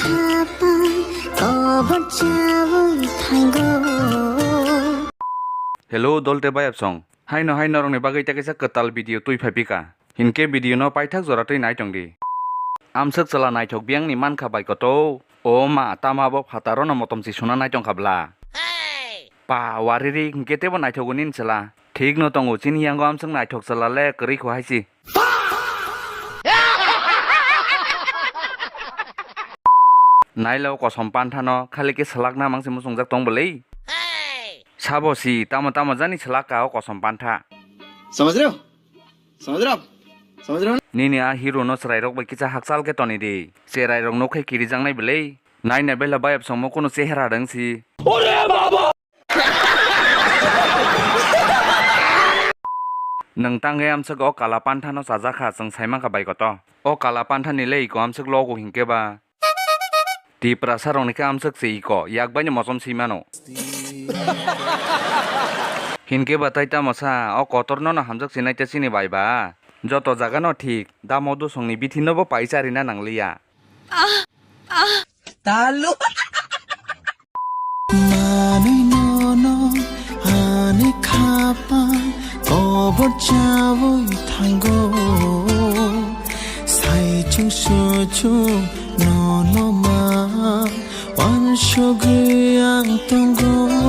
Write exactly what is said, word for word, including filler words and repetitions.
Khapang kobor chawi thango. Hello, dolte bayapsong. Haino haino rokni bagwi ta kaisa kwtal video twi phai pika. Hinkhe video no paithak jora twi nai tong di. Amswk chwla naithok biyangni mankha bai koto. O ma, tama bo phataro no motom si suna nai tong kha bla. Pa, wariri hinkhe tebo naithok o nini chwla. Thik no tongo, chini yango amswk naithok chwla le kwrwi kho hai si. Naila o kosom pantha no, khali khe swlak na mang se muchungjak tong bwlwi. Sabo si, tamo tamo jani swlak ka o kosom pantha. समझ रहे हो? समझ रहे हो आप? समझ रहे हो ना? Nini a hero no chwrai rok bai kisa hakchal khe toni di. Cherai rok nuk khe kirijaknai bwlwi. Naina bela bayap songmo kunu chehera dang si. Nwng tangwi amswk o kala panthano chajakha, chwng saimankha bai koto. O kala panthani le iko amswk logo hinkhe ba. Tiprasa rokni khe amswk se iko, yakbaino mosom si mano. Hinkhe ba tai tamo sa, o kotorno no hamjak sinai ta chini bai ba. Joto jagano thik, damo dusongni bithino bo pai charina nangliya. Talu. Manui nono ani khapang kobor chawi thango. Sai chung su chung nono ma wansugwi ang tongo.